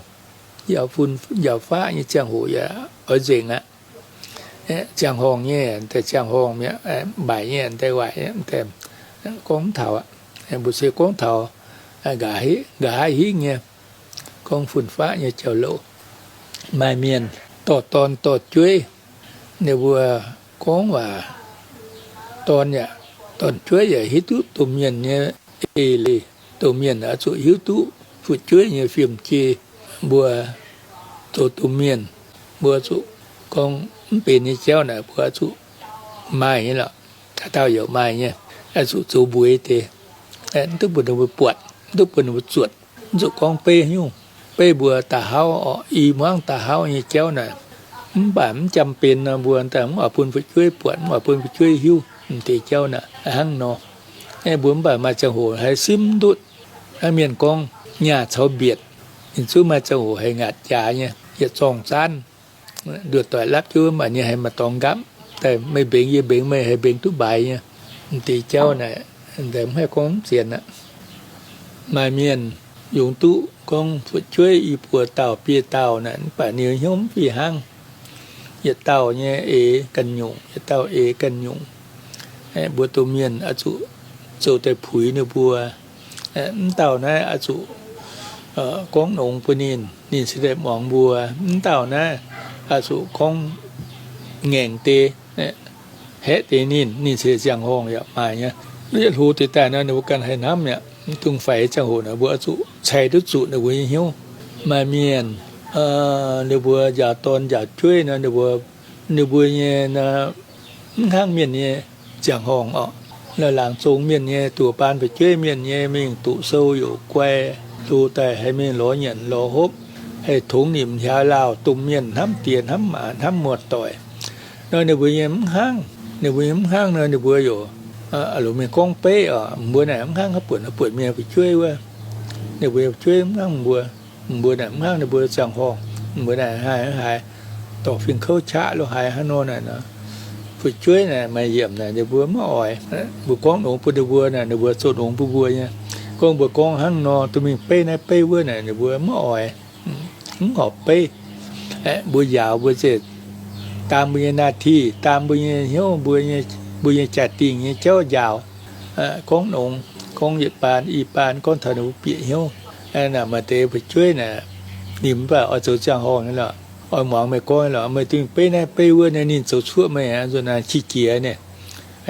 njaaux fun njaaux faqv nyei ziangh hoc yaac oix nzengc aqv. Ziangh horngh nyei daaih ziangh horngh mi'aqv, mbaaic nyei daaih waaic, gorngv mv taux aqv. Mbuo se gorngv taux nqa'haav hingv nyei, gorngv fun-faqv nyei jauv-louc. Maaih mienh dorh dorn dorh jueiv, ninh mbuo gorngv waac, dorn yaac, dorn-jueiv yaac hiuv duqv domh mienh nyei eix leiz, domh mienh oix zuqc hiuv duqv fu'jueiv nyei fiem-jei. Mbuo zoux domh mienh, mbuo zuqc gorngv mv benx nyei jauv naaic mbuo oix zuqc maaih nyei lorqc. Haaix dauh yaac maaih nyei, oix zuqc zoux mbueix deix, mv duqv bun ninh mbuo buatc, mv duqv bun ninh mbuo zuotc. Mv zuqc gorngv beiv haaix nyungc, beiv mbuo da'hauv orqc, i muangv da'hauv nyei jauv naaic. Mv baac mv jam benx nor, mbuo daaih mv oix bun fu'jueiv buatc, mv oix bun fu'jueiv hiuv m'deix jauv naaic hnangv nor. Mbuo mv baac maaih ziangh hoc haih simv ndutv. Hnangv mienh gorngv, nyaah caux mbietc, ninh zungv maaih ziangh hoc haih ngaatc jaax nyei, yietc zorng zaanv. Nduoh doic lapv jienv mv baac ninh haih maaih dorngx nqapv daaih, meih mbengx yie mbengx meih haih mbengx duqv mbaaix nyei. M'deix jauv naaic, mv haih gorngv mv sienx aqv. Maaih mienh yungz duqv gorngv fu'jueiv i buoz dauh biei dauh naaic, mv baac ninh hnyouv mv fih hnangv. Yietc dauh nyei eix ganh nyungc, yietc dauh eix ganh nyungc. Mbuo domh mienh oix zuqc zoux daaih puix ninh mbuo. Mv dauh naaiv oix zuqc gorngv nongx bun ninh, ninh cingx daaih muangx mbuo. Mv dauh naaiv oix zuqc gorngv ngaengc deix, haeqv deix ninh, ninh cingx ziangh horngh yaac maaih nyei. Yietc hlo deix daaih nor ninh mbuo ganh haih hnamv mi'aqv. Mv dungx faix ziangh hoc naaic mbuo oix zuqc cai duqv zuqc ninh mbuo nyei hnyouv. Maaih mienh, ninh mbuo njaaux dorn njaaux jueiv nor, ninh mbuo, ninh mbuo nyei mv hnangv mienh nyei ziangh horngh orqc. Laangz zong mienh nyei, duqv baan fu'jueiv mienh nyei, mingh doqc sou youc guai, hlo daaih haih mingh lorz nyanc lorz hopv, haih tongx nimc hiaaux laauh, domh mienh hnamv diex hnamv maac hnamv muoz-doic. Nor ninh mbuo nyei mv hnangv, ninh mbuo nyei mv hnangv nor ninh mbuo youc longc mingh gorngv beiv oc, mbuo naaic mv hnangv haaix buonc haaix buonc mienh fu'jueiv wuov. Ninh mbuo nyei fu'jueiv mv hnangv mbuo, mbuo naaic mv hnangv ninh mbuo ziangh horngh, mbuo naaic haaix haaix dorh fing kouv qaqv lo haaix hnangv nor naaic nor. Fu'jueiv naaic maaih yiemc naaic ninh mbuo mv oix. Mbuo gorngv nongx bun ninh mbuo naaic ninh mbuo zoux nongx bun mbuo nyei. Gorngv mbuo gorngv hnangv nor, duqv mingh beiv naaiv beiv wuov naaic ninh mbuo mv oix, mv horpc beiv. Mbuo njaaux mbuo zeiz daam mbuo nyei หน้าที่, daam mbuo nyei hnyouv, mbuo nyei jaa-dingh nyei jauv njaaux. Gorngv nongx, gorngv yietc baan i baan, gorngv taux ninh mbuo bieqc hnyouv. Naaic maaih deix fu'jueiv naaic, ninh mv baac oix zoux ziangh horngh nyei lorqc, oix muangx meih gorngv nyei lorqc, meih duqv mingh beiv naaiv beiv wuov naaic ninh zoux cuoqv meih aqv, nzuonx naaic qiex jiez naaic.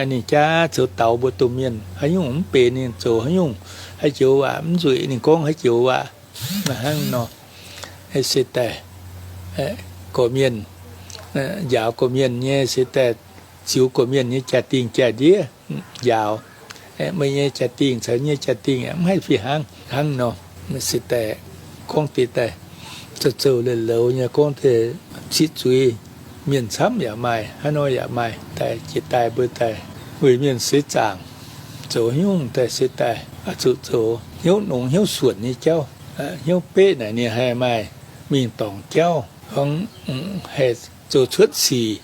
Ninh jaav zoux daux mbuo domh mienh haaix nyungc mv benx, ninh zoux haaix nyungc haaix joux waac mv nzueic, ninh gorngv haaix joux waac hnangv nor. Se daaih gorqv-mienh, njaaux gorqv-mienh nyei, se daaih ziux gorqv-mienh nyei jaa-dingh jaa-ndiev njaaux. Meih nyei jaa-dingh caux yie nyei jaa-dingh mv haih fih hnangv, hnangv nor. Se daaih gorngv deix daaih zoux-zoux loz-loz nyei, gorngv deix ziqv zuiz. Mienh camv yaac maaih, hnangv nor yaac maaih, daaih jiex daaih mbuo daaih weic mienh seix zaangc zoux nyungc daaih se daaih oix zuqc zoux hnyouv nongx hnyouv suonc nyei jauv. Hnyouv beqv naaic ninh haih maaih mingh dorngc jauv, gorngv haih zoux cuotv sic,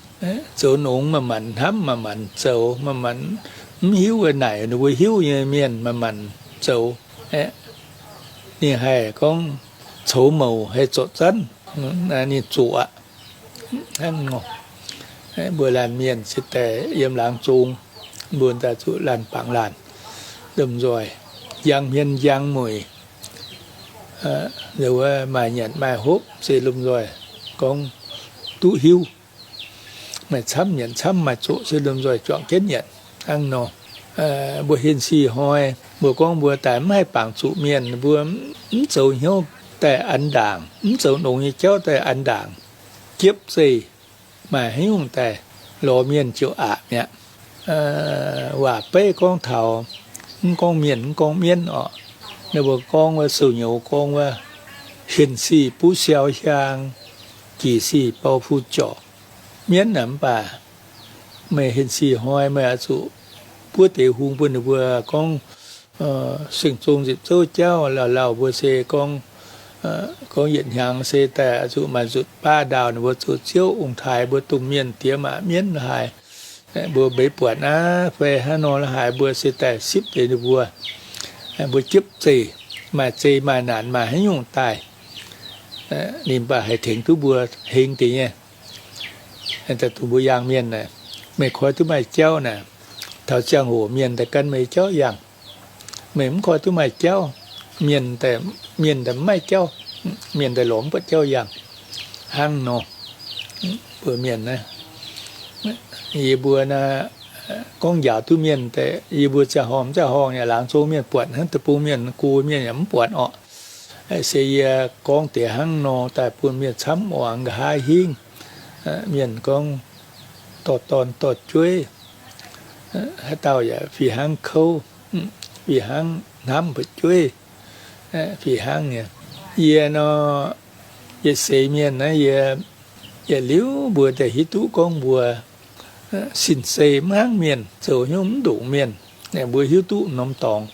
zoux nongx maaih manc hnamv, maaih manc zoux, maaih manc mv hiuv wuov naaic ninh mbuo hiuv nyei mienh maaih manc zoux. Ninh haih gorngv coux mouc haih zorqv zanv, ninh zoqc aqv. Hnangv nor, mbuo laanh mienh se daaih yiem laangz zong, mbuo daaih zuqc laanh bangc laanh, lomh nzoih njang hmien njang mueic, maaih nyanc maaih hopv se lomh nzoih gorngv duqv hiuv. Maaih camv nyanc camv maaih zoqc se lomh nzoih juangc jienv nyanc hnangv nor. Mbuo henv si hnoi, mbuo gorngv mbuo daaih mv haih bangc zuqc mienh, mbuo mv zoux hnyouv daaih an ndaangc, mv zoux nongx nyei jauv daaih an ndaangc, jiepv zeih, maaih haaix nyungc daaih lorz mienh ziouc aqc mi'aqv. Waac beiv gorngv taux, mv gorngv mienh mv gorngv mienv orqc, ninh mbuo gorngv wuov sou nyouz gorngv wuov, henv sic buv siau hiaang, jiex sic bau fu jorc. Mienv naaic mv baac meih henv sic hnoi meih oix zuqc buov deix hung bun ninh mbuo gorngv, seng zong nzipc zouv jauv lauh lauh mbuo se gorngv, gorngv yietc hnyangx se daaih oix zuqc maaih nzutc baav ndaauh ninh mbuo zoux ziouv ong-taaix mbuo domh mienh diex maac mienv haaix, mbuo mbeix buatc aqv fai hnangv nor la'haaix mbuo se daaih sipv deix ninh mbuo. Mbuo jiepv zeih, maaih zeih maaih naanc maaih haaix nyungc daaih, ninh mv baac haih tengx duqv mbuo heng deix nyei. Daaih dongh mbuo yangh mienh naaic, meih koi duqv maaih jauv naaic, taux ziangh hoc mienh daaih gan meih jauv yangh. Meih mv koi duqv maaih jauv, mienh, mienh daaih mv maaih jauv, mienh daaih lorz mv buatc jauv yangh. Hnangv nor, mbuo mienh naaiv, yie mbuo naaiv gorngv njaaux duqv mienh daaih, yie mbuo ziangh horngh ziangh horngh yaac laangz zong mienh buatc hnangv, deic-bung mienh go mienh yaac mv buatc orqc. Se yie gorngv deix hnangv nor daaih bun mienh camv muangx nqa'haav hingv. Mienh gorngv dorh dorn dorh jueiv, haaix dauh yaac fih hnangv kouv, fih hnangv hnamv fu'jueiv, fih hnangv nyei. Yie nor, yie seix mienh naaiv, yie, yietc liuz mbuo daaih hiuv duqv gorngv mbuo sin-sei mv hnangv mienh, zoux hnyouv mv ndongc mienh. Mbuo hiuv duqv norm dorngx,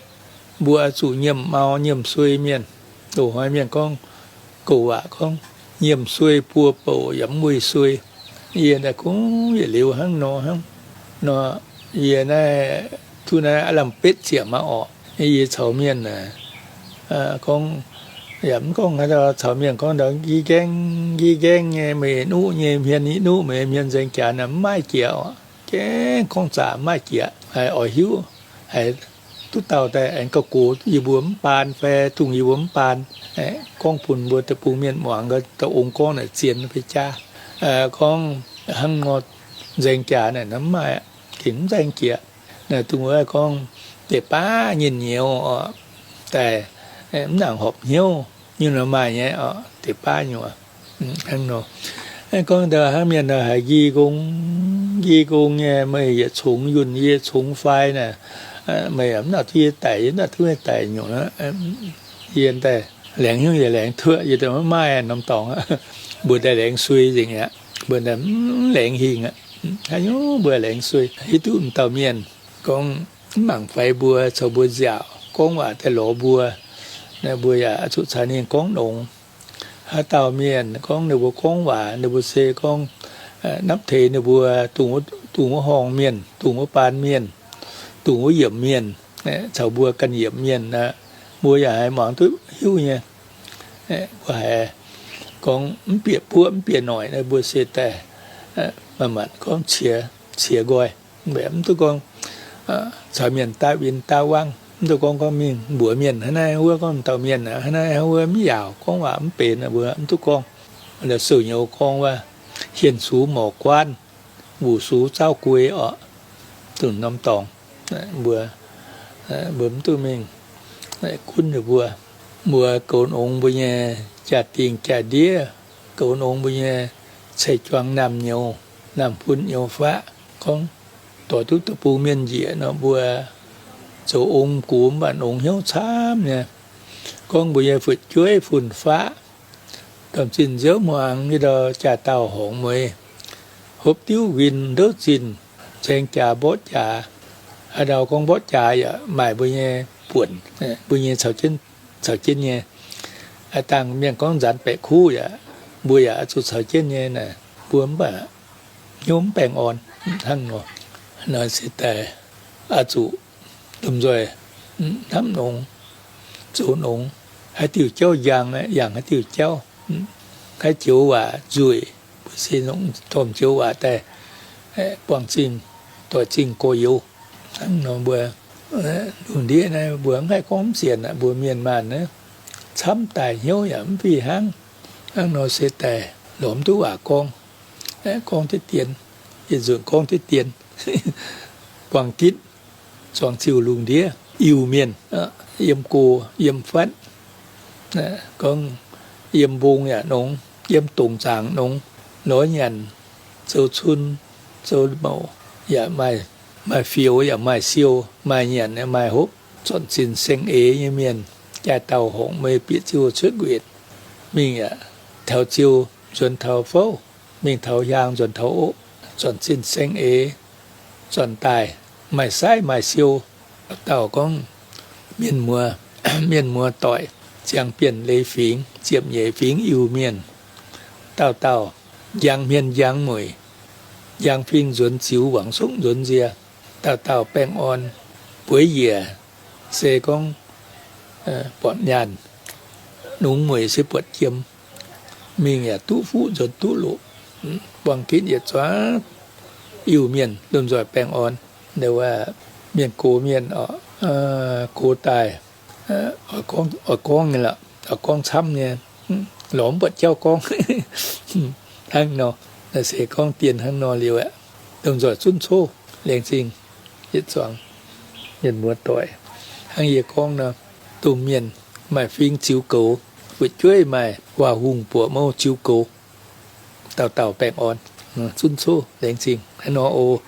mbuo oix zuqc nyiemc mau nyiemc suei mienh. Loz-hnoi mienh gorngv, gouv waac gorngv, nyiemc suei buo bouc yaac mv weih suei. Yie daaih gorngv yietc liuz hnangv nor hnangv nor. Yie naaiv duqv naaiv aav lamh betv ziepc maiv orqc. Yie caux mienh aah, gorngv, yaac mv gorngv haaix dauh, caux mienh gorngv ndau nqi gaeng nqi gaeng nyei, meih nuqv nyei hmien i nuqv, meih hmien nzaeng jaax naaic mv maaih jiex orqc. Gaengh gorngv zaqc mv maaih jiex. Haiz oix hiuv, haiz duqv dauh daaih aengx gauh gox yie mbuo mv baan fai dungx yie mbuo mv baan. Gorngv bun mbuo deic-bung mienh muangx, dauh ong gorngv naaic zien fai jaav. Gorngv hnangv nor nzaeng jaax naaic mv maaih, gengh mv nzaeng jiex. Naaiv dongh wuov gorngv deix baav nyienh nyouz orqc, daaih mv nangc horpc hnyouv nyungc nor maaih nyei orqc, deix baav nyungc. Hnangv nor, gorngv ndau hnangv mienh haiz nqi gong, nqi gong nyei, meih yietc congx yunh yie congx fai naaic, meih mv nangc duqv yie daic, yie mv nangc duqv meih daic nyungc. Yie daaih laengz hnyouv yaac laengz tuoqv, yie daaih maiv maaih norm dorngx. Mbuo daaih laengz suei nzengc aqv. Mbuo daaih mv laengz hingh aqv. Haaix nyungc mbuo laengz suei. Hiuv duqv m'dauh mienh gorngv mv mangc faix mbuo, caux mbuo nziaauc, gorngv waac daaih lorz mbuo, naaiv mbuo yaac zuqc caux ninh gorngv longx. Haaix dauh mienh gorngv ninh mbuo gorngv waac, ninh mbuo se gorngv napv teix ninh mbuo dongh wuov horngh mienh, dongh wuov baan mienh, dongh wuov yiemc mienh, caux mbuo ganh yiemc mienh aqv, mbuo yaac haiz muangx duqv hiuv nyei. Mbuo haiz gorngv mv bieqc buoqv mv bieqc noic naaiv, mbuo se daaih manc-manc gorngv qiex, qiex nqoi. Mv baac mv duqv gorngv caux mienh daav win daav wangv, mv duqv gorngv, gorngv mingh mbuox mienh hnangv naaiv wuov, gorngv dauh mienh hnangv naaiv wuov mv yaauc, gorngv waac mv benx, mbuo mv duqv gorngv. La'souc nyouz gorngv wuov, hienh sux morc guanv, wuc sux zaauv guei orqc. Dongh norm dorngx, mbuo, mbuo mv duqv mingh gunv ninh mbuo. Mbuo goux nongx mbuo nyei jaa-dingh jaa-ndiev, goux nongx mbuo nyei cei-juang naamh nyouz, naamh fun nyouz faqv, gorngv doix duqv deic-bung mienh njiec nor, mbuo zoux ong gux mv baac nongx hnyouv camv nyei. Gorngv mbuo nyei fu'jueiv fun-faqv, domh zinh nziouv hmuangx nyei ndau jaa-daauh horngc mueiz, hopv diuv win ndouv zinh, nzaeng jaax mborqv jaax. Haaix ndau gorngv mborqv jaax yaac maaih mbuo nyei buonc, mbuo nyei caux jienv nyei. Aa dangh mienh gorngv nzaanx baeqc kuv yaac, mbuo yaac oix zuqc caux jienv nyei naaic, mbuo mv baac hnyouv mv baengh orn hnangv nor. Naaiv se daaih oix zuqc lomh nzoih hnamv nongx, zoux nongx, haaix diuh jauv yangh, yangh haaix diuh jauv, haaix joux waac nzueic, mbuo se nongx dorh joux waac daaih buangh zingh, doix zingh gorx-youz. Hnangv nor mbuo lungh ndiev naaiv mbuo mv haih gorngv mv sienx aqv. Mbuo mienh maanh naaiv camv daaih hnyouv yaac mv fih hnangv. Hnangv nor se daaih lorz mv duqv waac gorngv, gorngv diqv dien, yietc nzunc gorngv diqv dien. Buangh gitv zuangx ziuh lungh ndiev Iu-Mienh, yiem go yiem fatv, gorngv yiem mbong yaac nongx, yiem dongc zaangc nongx, lorz nyanc, zoux cun, zoux mouc, yaac maaih fioux yaac maaih siou, maaih nyanc yaac maaih hopv, zornc zinh seng-eix nyei mienh, jaa-daauh horngc mueiz bieqc ziouc cuotv nquenc, mingh yaac taux ziouc nzuonx taux fouv, mingh taux hiaang nzuonx taux oqv, zornc zinh seng-eix, zornc daaih maaih saiv maaih siou. Dauh dauh gorngv mienh muoz, mienh muoz doic, ziangh bienh leiz fingx, ziepc nyeic fingx Iu-Mienh, dauh dauh njang hmien njang mueic, njang fing nzuonx ziux, wangc sokv nzuonx nzie, dauh dauh baengh orn. Bueix njiec se gorngv buatc nyaanh, nongx mueic se buatc jiem, mingh yaac duqv fuqv nzuonx duqv loqc. Buangh gitv yietc zuangx Iu-Mienh lomh nzoih baengh orn. Mienh gox mienh oc, gox daaih oix gorngv nyei lorqc, oix gorngv camv nyei, lorz mv buatc jauv gorngv. Hnangv nor, naaiv se gorngv dien hnangv nor liuz aeqv, lomh nzoih zunv coqv laengz zingh yietc zuangx mienh muoz doic. Hnangv yie gorngv nor, domh mienh maaih fing ziux goux, fu'jueiv maaih waac-hungh buoqc mouh ziux goux, dauh dauh baengh orn, zunv coqv laengz zingh hnangv nor oc.